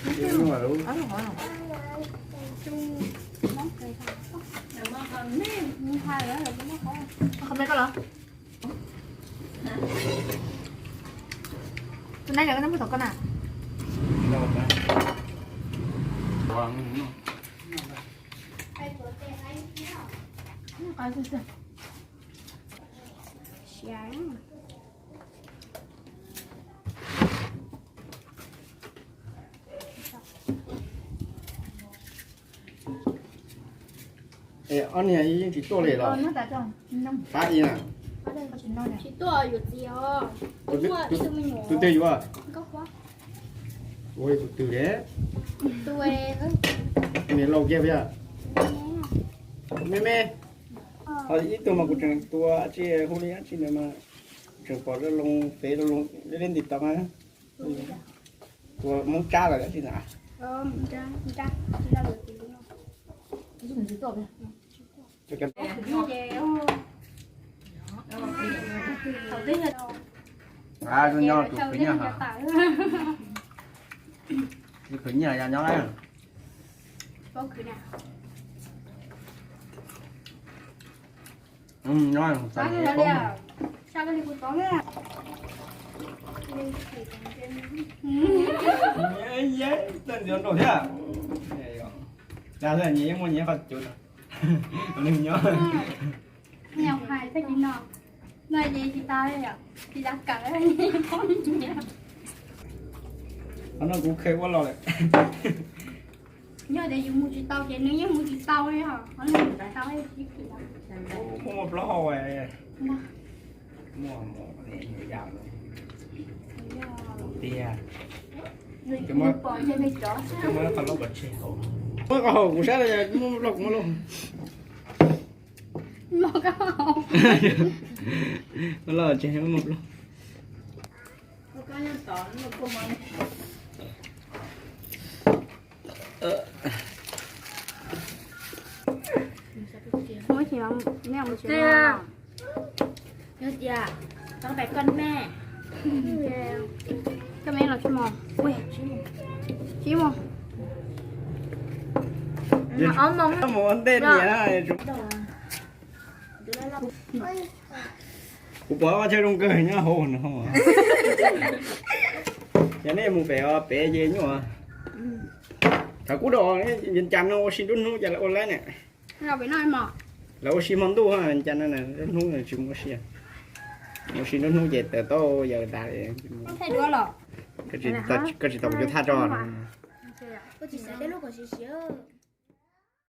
Qhov me koj los? Tus nab yog koj nab muab thov koj na. Es ob niag yeej tsis tuaj li los? Qab i na. Tsis tuaj, yuav txiv os. Tus twg yuav? Ua tus twg li? Niam laus kiag yom. Me me, ho ib tug mas kuv tseem tua tsi hu li tsi ntawd mas tseem pom loo pem loo leb ntim tau na. Tua Hmoob Tsab lawm tsi ntawd. Nyob tus khwv nyiaj, tus khwv nyiaj yog nyob. Txawj ntxiv nraum thiab. Cas nyias yeej muaj nyias qhov cub. Nyob hais tag kis no, no ces tsis tau li yom, tsis tau kawm li, poob nyias. Qhov no kuv kheev ua los lawm. Yog tias yus mus tsis tau ces nws yeej mus tsis tau li os, qhov no mus tsis tau li. Muaj plaub hau. Muaj, muaj, muaj yam tiag. Muaj qhov loj pov tseg hauv. Muaj qhov hauv kuv saib muaj loj, kuv muaj loj. Muaj loj tseg muaj loj. Muab tsis, neb mus tsis. Yog tias tau pais koj me, koj me los tsis mos, tsis mos. Ob moos mus ua ntej niam. Kuv pom ob chaw zoo kawg nyob hauv no. Yog nej mus pem os, pem ces nyuaj. Thaum kuv dom Vias Cas no ua si nruab hnub ces lawv ua laib ne. Lawv ua si hmo ntuj, Vias Cas no nruab hnub tsis ua si. Ua si nruab hnub ces taws taub yaws tas li. Koj tsis tau kuv cov thaj tso no. Koj tsis xav tej lub kom siav siav.